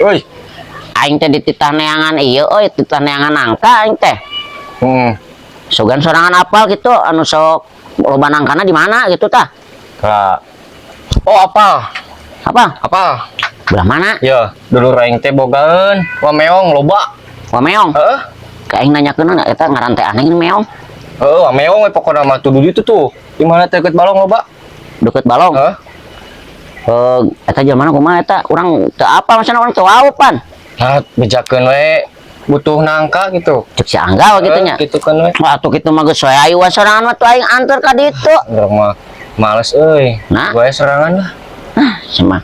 Oi. Aing teh dititah neangan ieu euy, titah neangan nangka aing teh. Sugan sorangan apal gitu anu sok loba nangkana di mana gitu tah? Ka. Oh, apa? Apa? Apa? Belah mana? Ya, dulur aing teh bogaeun, wa meong loba. Wa meong. Heeh. Ka aing nanyakeun eta ngaran teh aneh meong. Heeh, wa meong we pokona mah tuh di ditu tuh. Di mana teh deket balong loba? Deket balong. Heeh. Eh, eta jelema kumaha eta? Urang teu apa maksudna urang teu wau pan. Nah, bejakeun we butuh nangka gitu. Cek si Angga gitu nya. Heeh, gitu kan we. Wah, atuh kitu mah geus we ayu sorangan mah tuh aing anter ka ditu. Urang mah males euy. Nah. Gue serangan lah. Ah, sama.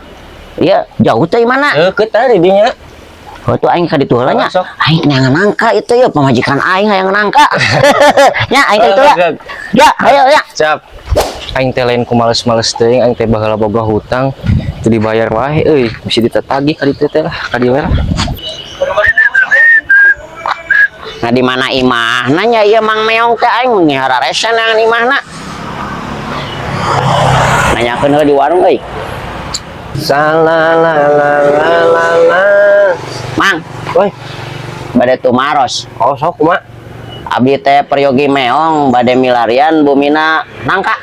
Iya, jauh teh mana? Deket tadi dinya. Oh, tuh aing ka ditu heula nya. Oh, sok. Aing neangan nangka itu ya pamajikan aing hayang nangka. Nya aing ka ditu lah. Ya, ayo ya. Siap. Aing teh lain ku males-males teuing, aing teh baheula boga hutang teu dibayar wae euy, bisa ditetagih ka ditu teh lah, ka dieu we lah. Nah, di mana imahna nya ieu Mang Meong teh aing mun hararese neangan imahna. Nanyakeun heula di warung euy. Salah la la la la la. Mang, Woi, bade tumaros. Oh sok kumaha? Abdi teh peryogi Meong bade milarian bumina nangka.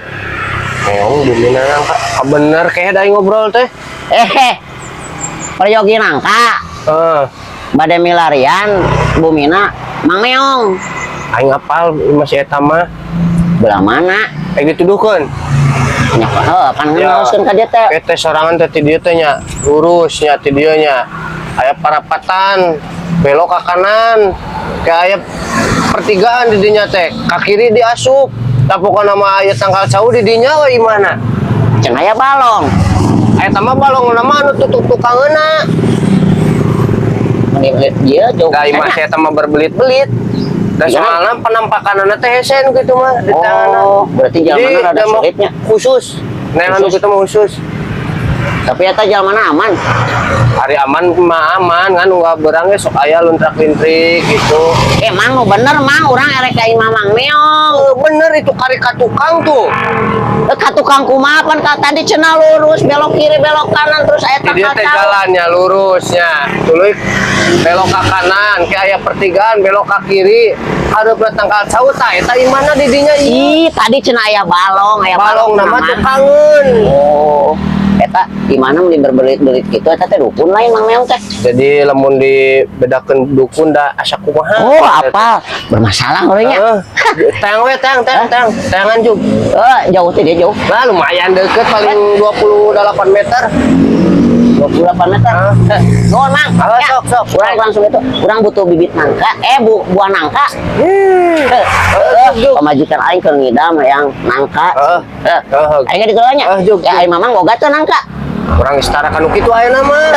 Meong bumina nangka. Ah, bener kayak da ngobrol teh. Eh, peryogi nangka. Heeh. Bade milarian bumina Mang Meong. Aing apal masih eta mah. Belah mana? Aing dituduhkeun. Nya heuh pan Ya. ngaoskeun ka dieu teh. Teh sorangan teh ti dieu teh nya, lurus nya ti dieu nya. Aya parapatan, belok ke kanan. Kayak aya pertigaan di dinya teh, ka kiri diasup. Tah pokona mah aya tangkal cau di dinya we imahna. Cenah aya balong. Eta mah balong mah anu tutup tukangeuna. Meni ieu jauh. Da imah si eta mah berbelit-belit. Da Iya. soalna penampakanana teh hese nu kitu mah di tanganna. Oh, berarti jalmana rada mah sulitnya. Khusus. Nah, anu Khusus. kitu mah khusus. Tapi eta jalmana aman. Ari aman mah aman kan nggak berangnya sok aya luntrak-lintrik gitu. Eh, Mang, nu bener Mang, urang erek ka imah Mang Meong. Eh, bener itu kari ka tukang tuh. Eh, ka tukang kumaha pan ka tadi cenah lurus, belok kiri, belok kanan terus aya Jadi dia tangkal teh cau. Jalannya lurusnya. Tuluy belok ke kanan, ke aya pertigaan belok ke kiri. Hareup tangkal cau tah eta imahna di dinya ieu. Ih, tadi cenah aya balong, aya Balong nama aman. Tukangeun. Oh, eta di mana mun berbelit-belit gitu eta teh dukun lain Mang Meong teh? Jadi lamun dibedakeun dukun da asa kumaha. Oh, apa? Bermasalah orangnya. Heeh. Tang we tang tang tang. Tangan jug. Eh, jauh teh dia jauh. Nah, lumayan deket paling 28 meter. 28 meter. Ah. Eh, nuhun Mang. Ah, Ya, sok, sok. Urang langsung itu, urang butuh bibit nangka, eh bu, buah nangka. Eh, eh, pamajikan aing keur ngidam yang nangka. Heeh. Eh, Heeh. aing ge digeulanya. Ah, jug, Ya jug. aing mamang boga tuh nangka. Kurang setara kanu kitu ayeuna mah.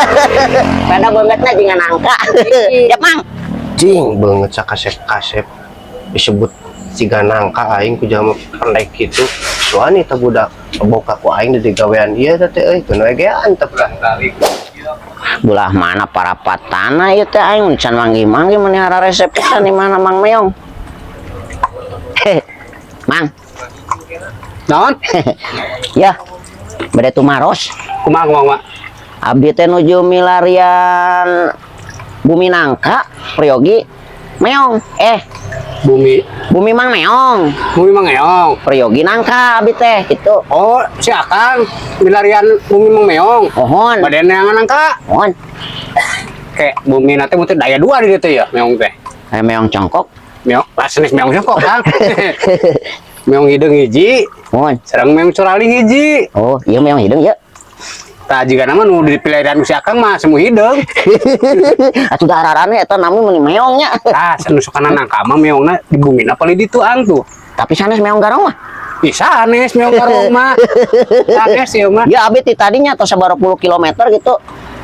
Pada beungeutna jeung nangka. Ya Mang. Jing beungeut sakasep-kasep disebut siga nangka aing ku jalma pendek kitu. Suani teh budak boka ku aing di gawean ieu teh euy keun we ge antep lah. Belah mana parapatana ieu teh aing can manggih-manggih meni resep pisan di mana Mang Meong. Mang, Naon? Ya. Bade tumaros. Kumaha kumaha kumaha? Abdi teh nuju milarian bumi nangka peryogi Meong. Eh, Bumi bumi Mang Meong. Bumi Mang Meong. Peryogi nangka abdi teh gitu. Oh, si Akang milarian bumi Mang Meong. Mohon. Bade neangan nangka. Mohon. Kayak bumi nanti mungkin daya dua di ditu ya, Meong teh. Eh, Meong congkok. Meong, lah sanes Meong congkok, Kang. Meong hideung hiji, Mohon. Sareng Meong curaling hiji. Oh, iya Meong hideung ya. Tah jiga nama nu dipilarian ku si Akang mah semu hideung. Atuh da ararane eta nami meuni Meongnya. Tah, nu sukana nangka mah meongna di bumi palih ditu ang tuh. Tapi sanes Meong garong mah. Ih, sanes Meong garong mah. Sanes ieu mah. Ya abi ti tadinya atau sabaraha puluh kilometer gitu.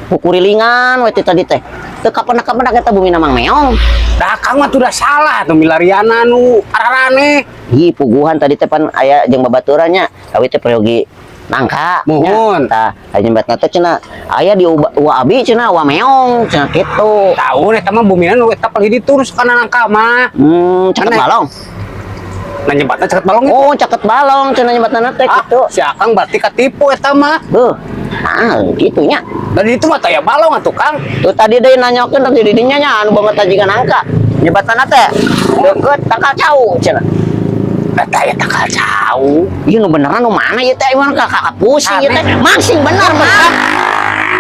Kukurilingan we ti tadi teh. Teu kapenak-kapenak eta bumi Mang Meong. Dah Akang mah tuh udah salah tuh milariana nu ararane. Ih, puguhan tadi teh pan aya jeung babaturannya. Awi teh peryogi nangka. Muhun. Tah, aya nyembatna teh cenah aya di uba, uwa abi cenah uwa Meong cenah kitu. Tahu eta mah bumina nu eta palih ditu nu sukana nangka mah. Caket Aneh. balong. Nah, nyembatna caket balong itu. Oh, caket balong cenah nyembatna teh Ah, kitu. si Akang berarti katipu eta mah. Beuh, Nah, gitu nya. Dan itu mah taya balong atuh, Kang. Tuh tadi deui nanyakeun tadi di dinya nya anu banget jiga nangka. Nyebatana teh deket tangkal cau cenah. Eta ya tangkal cau. Ieu nu beneran nu mana ieu teh emang kakak pusing ieu teh. Aneh. Mang sing bener, Mang.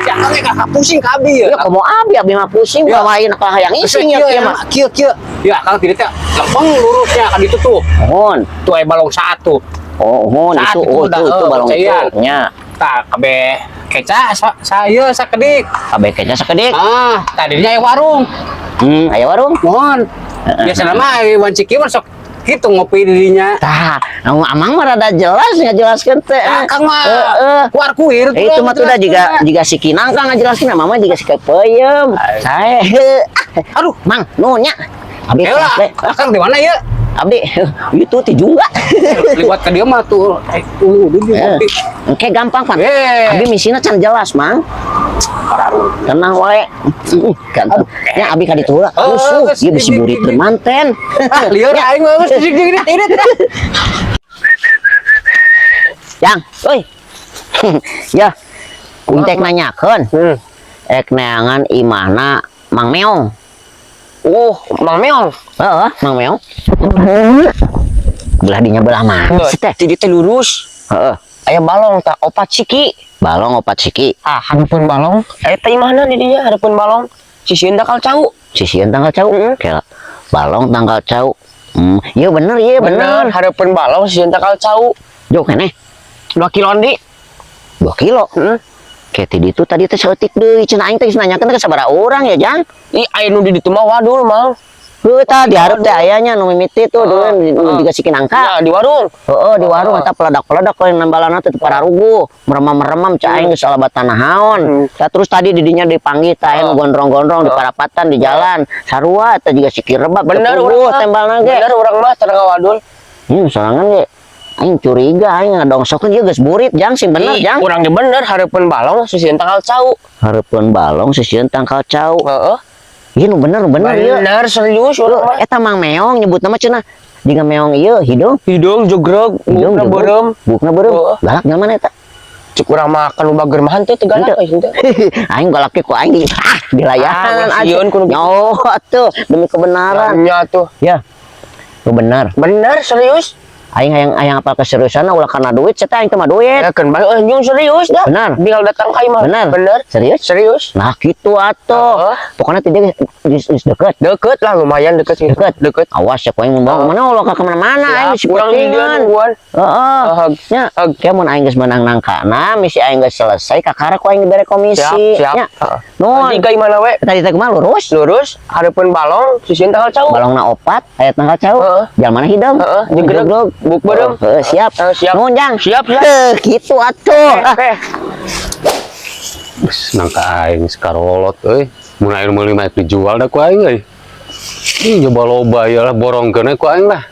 Si Akang ge kakak pusing ka abi ya. Ya komo abi, abi mah pusing Ya. bawain ka hayang ising ya kieu mah. Kieu kieu. Ya Akang tidak teh lempeng lurusnya kan itu tuh. Mohon. Tuh aya balong satu. Oh, mohon Saat itu, itu oh, udah, itu balong itu. caian. Nya. Tah kabeh keca saya sakedik. Kabeh keca sakedik. Ah, tadinya aya warung. Aya warung. Mohon. Biasana mah aya wanci kieu mah sok kitu ngopi di dinya. Tah, anu amang mah rada jelas ngajelaskeun teh. Akang mah Heeh. kuar kuir. Itu mah tuh dah jiga jiga si Kinang kan ngajelaskeun, mama jiga si kepeuyeum. Sae. Aduh, Mang, nuhun nya. Abi Elah, teh. Akang di mana ya? Abdi itu ti juga. Liwat ke dia mah tuh. Di ngopi. Oke, gampang pan. Eh. Abi misinya can jelas, Mang. Tenang wae. Ganteng. Ya abi ka ditu heula. Oh, Rusuh, geus, ieu bisi gini, burit gini. manten. Ah, lieur aing mah geus jeung ini. Yang, euy. Ya. Kuntek nanyakeun. Ek neangan imahna Mang Meong. Oh, Mang Meong. Heeh, Mang Meong. Belah dinya belah mana sih teh? Ti teh lurus. Heeh. Aya balong tah opat siki. Balong opat siki. Ah, hareupeun balong. Eta imahna di dinya hareupeun balong. Sisieun tangkal cau. Sisieun tangkal cau. Kela. Balong tangkal cau. Iya bener, iya bener. Hareupeun balong sisieun tangkal cau. Jauh keneh. 2 kilo di. 2 kilo. Heeh. Kayak tadi itu tadi teh saeutik deui cenah aing teh geus nanyakeun teh ka sabaraha urang ya, Jang. Ih, aya nu di ditu mah wadul, Mang. Heuh tah dihareup teh ayanya nu mimiti tuh Heeh, dulu nu heeh. juga si Kinangka. Ya, di warung. Heeh, di warung eta peledak-peledak lain nembalana teh pararuguh, meremam-meremam cai aing geus salabatan naon. Tah terus tadi didinya dipanggil tah aya nu gondrong-gondrong di parapatan di jalan. Sarua eta juga si kirebab Bener teu urang puguh mah. tembalna ge. Bener urang mah teu ngawadul. Sorangan ge. Aing curiga aing ngadongsokeun ieu geus burit, Jang, sing bener, Ih, Jang. urang ge bener hareupeun balong sisieun tangkal cau. Hareupeun balong sisieun tangkal cau. Heeh. Ieu nu bener, nu bener ieu. Bener serius urang mah. Eta Mang Meong nyebut nama cenah. Jiga Meong ieu hidung, Hidung jegreg, hidung buukna jegreg, beureum. Buukna beureum. Heeh. Galak nyaman eta. Cek urang mah kan nu bager mah henteu teu galak Henteu. euy henteu. Aing galak ku aing di dilayanan Ah, sieun ku nu kitu. Nyawa tuh demi kebenaran. Nya tuh. Ya. Nu bener. Bener serius. Aing hayang hayang apal keseriusan ulah karena duit, saya aing teh mah duit. Ya kan bae euy nyung serius dah. Bener. Tinggal datang ka imah. Bener. Bener. Serius? Serius. Nah gitu atuh. Heeh. Pokoknya tidak geus geus deket. Deket lah lumayan deket sih. Deket. Deket. Awas ya ku aing mau mana ulah ka kemana-mana aing Siap, bisi urang di dieu pentingan. nungguan. Heeh. Heeh. Nya, kieu mun aing geus meunang nangkana, misi aing geus selesai kakara ku aing dibere komisi. Siap, siap. Nya. Heeh. Nuhun. Tadi ka imahna we. Tadi teh kumaha lurus? Lurus hareupeun balong sisieun tangkal cau. Balongna opat, aya tangkal cau. Heeh. Jalan mana hideung? Heeh, jegreg. Jegreg. Buuk beureum. Heeh, siap. Heeh, siap. Nuhun, Jang. Siap, siap. Heuh, gitu atuh. Ah. Oke. Geus nangka aing sakarolot euy. Mun aing meuli mah dijual da ku aing euy. Ih nyoba loba ya lah borongkeun we ku aing lah.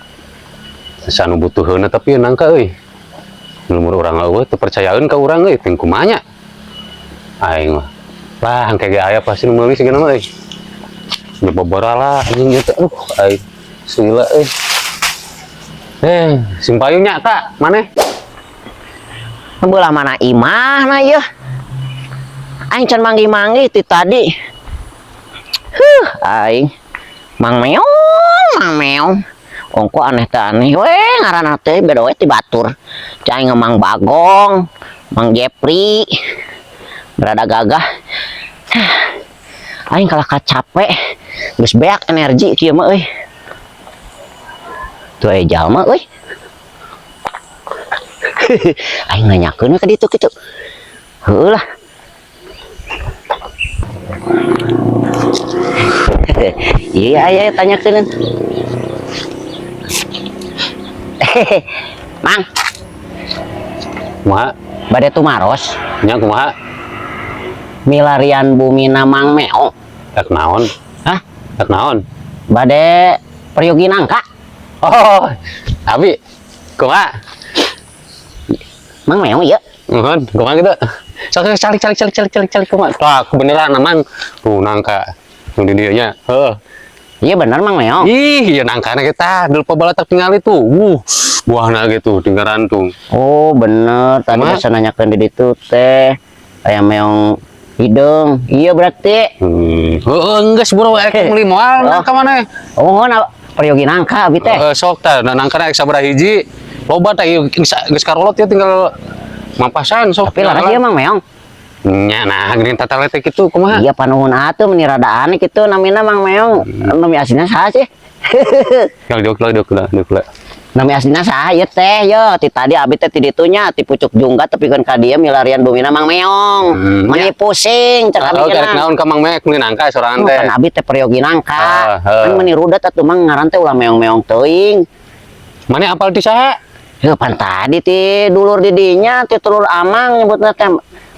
Sanu butuheuna tapi nangka euy. Lumur urang eueuh teu percayaeun ka urang euy teu kumaha nya. Aing mah. Lah engke ge aya pasti nu meuli sigana mah euy. Nyoba borala anjing ieu teh aduh aing sila euy. Sing payung nya tak maneh? Belah mana imahna ieu? Aing can manggih-manggih ti tadi. Huh, aing. Mang Meong, Mang Meong. Ongko aneh teh aneh we ngaranna teh beda we ti batur. Cai aing Mang Bagong, Mang Jepri. Berada gagah. Aing kalah capek. Geus beak energi kieu mah euy. Tuh aya jalma euy. Aing nanyakeun we ka ditu kitu. Heueuh lah. Iya, aya tanyakeun. Mang, Kumaha? Bade tumaros, Nya kumaha? Milarian bumina Mang Meong. Rek naon? Hah? Rek naon? Bade peryogi nangka. Oh, abi kumaha? Mang Meong ieu. Nuhun, kumaha gitu? Sok sok, calik calik calik calik calik calik kumaha? Tah, kebeneran Mang. Tuh nangka. Nu di dieu nya. Heuh. Iya bener Mang Meong. Ih, iya nangkana kita dulu pabalatak tingali tuh. Buahna gitu tinggal rantung. Oh bener, tadi Kumaha? bisa nanyakeun di ditu teh. Aya meong hideung. Iya berarti. Heeh, geus buru rek meuli moal nangka maneh. Oh, na peryogi nangka abi teh. Heeh, sok tah, nah, nangka rek sabaraha hiji. Loba tah ieu geus karolot ya tinggal mapasan sok. Tapi laras ieu Mang Meong. Nya nah geuning tata letek kitu kumaha? Iya, panuhun atuh, meni rada aneh kitu namina Mang Meong. Nami aslinya saha sih? Tinggal diuk lah, diuk lah, diuk lah. Nami aslinya saha ieu teh yo? Ti tadi abi teh ti ditu nya, ti pucuk jungga tepikeun ka dieu milarian bumina Mang Meong. Meni pusing cek abi Oh, cenah. karek naon ka Mang Meong meuli nangka sorangan Oh, teh. kan abi teh peryogi nangka. Ah, heuh. Kan meni rudet atuh Mang, ngaran teh ulah meong-meong teuing. Maneh apal ti saha? Heuh, pan tadi ti dulur di dinya, ti dulur Amang nyebutna teh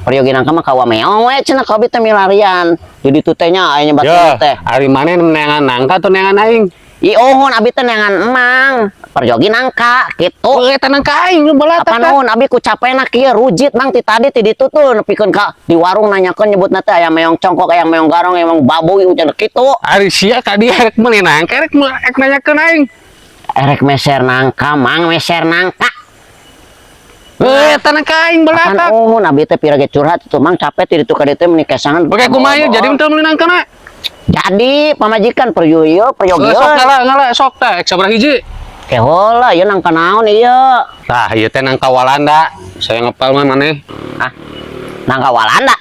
peryogi nangka mah kawa meong we cenah, ka abi teh milarian. Di ditu teh nya aya nyebatna Ya, teh. ari maneh neangan nangka atau neangan aing? Ih, ohon abi teh neangan emang. Peryogi nangka kitu. Oh, eta nangka aing nu balatak Apa tah. nuhun abi ku capena kieu rujit Mang, ti tadi ti ditu tuh nepikeun ka di warung nanyakeun nyebutna teh aya meong congkok, aya meong garong, aya meong babuy cenah kitu. Ari sia ka dieu rek meuli nangka rek nanyakeun aing. Erek meser nangka Mang, meser nangka. Eh, eta nangka aing Kan balatak. uhun abi teh pira ge curhat itu Mang, capek ti ditu ka dieu teh meni kesangan. Oke, kumaha ieu jadi teu meuli nangka na? Jadi pamajikan peryogi peryogi. Eh, sok ngala ngala sok tah, rek sabaraha hiji? Kehola ieu nangka naon ieu? Tah, ieu teh nangka Walanda. Saya ngepal mah maneh. Ah, nangka Walanda.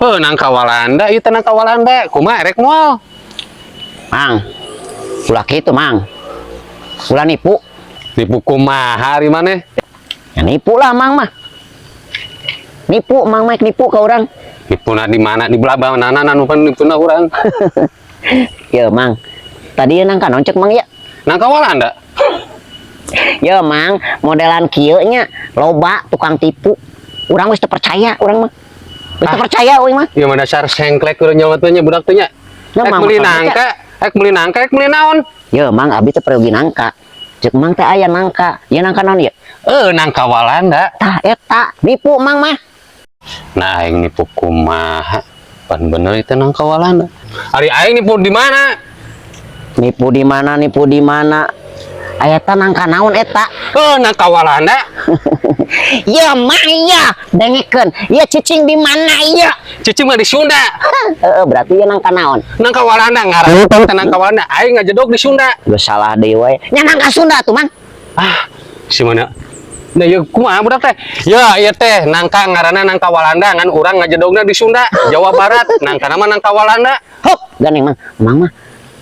Heuh, nangka Walanda, ieu teh nangka Walanda. Kumaha rek moal? Mang, ulah kitu Mang, ulah nipu. Nipu kumaha ari maneh? Ya nipu lah Mang mah, nipu Mang mah, nipu ke orang. Nipuna di mana? Di belah mana nu pan nipuna urang. Ya Mang, tadi ya nangka naon cek Mang ya? Nangka Walanda. Ya Mang, modelan kieu nya loba tukang tipu. Urang wis teu percaya, urang mah wis teu Ah. percaya euy mah. Ya mah dasar sengklek urang nyawa teh nya budak teh nya. Ya, Rek Mang, meuli maksudnya nangka, rek meuli nangka, rek meuli naon? Ya Mang, abi teh peryogi nangka. Cek Mang teh aya nangka. Ya nangka naon ya? Eh, nangka Walanda. Tah eta, nipu Mang mah. Nah, aing nipu kumaha? Pan bener itu nangka Walanda. Ari aing nipu di mana? Nipu di mana, nipu di mana? Eta nangka naon eta? Eh, nangka Walanda. Ya Mang ya, dengekeun. Ya cicing di mana ya? Cicing mah di Sunda. Heeh, berarti ya nangka naon? Nangka Walanda ngaran teh nangka Walanda. Aing ngajedog di Sunda. Geus salah deui we. Nya nangka Sunda tuh Mang. Ah, si mana? Nah, ya kumaha budak teh? Ya, ieu teh nangka ngaranna nangka Walanda ngan urang ngajedogna di Sunda, Jawa Barat. Nangka nama nangka Walanda. Hop, gandeng Mang. Mang mah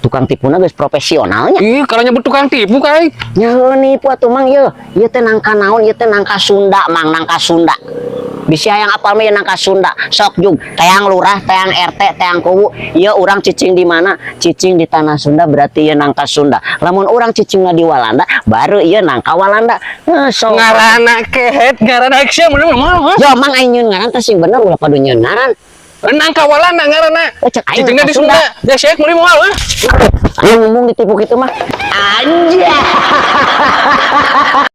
tukang tipuna geus profesionalnya. Ih, kalau nyebut tukang tipu ka aing. Nya heuh nipu atuh Mang ye. Ieu teh nangka naon? Ieu teh nangka Sunda Mang, nangka Sunda. Bisi hayang apal mah ieu nangka Sunda. Sok jug, teang lurah, teang RT, teang kuwu. Ieu urang cicing di mana? Cicing di tanah Sunda berarti ieu nangka Sunda. Lamun urang cicingna di Walanda, baru ieu nangka Walanda. Heuh, sok. Ngaranna kehet, ngaranna sia bener mah. Yo Mang, aing nyieun ngaran teh sing bener, ulah padu nyieun ngaran. Nangka Walanda ngaranna. Eh, cek aing Cicingna nangka di Sunda. Ya sia meuli moal ah. Aing ngomong ditipu kitu mah. Anjay.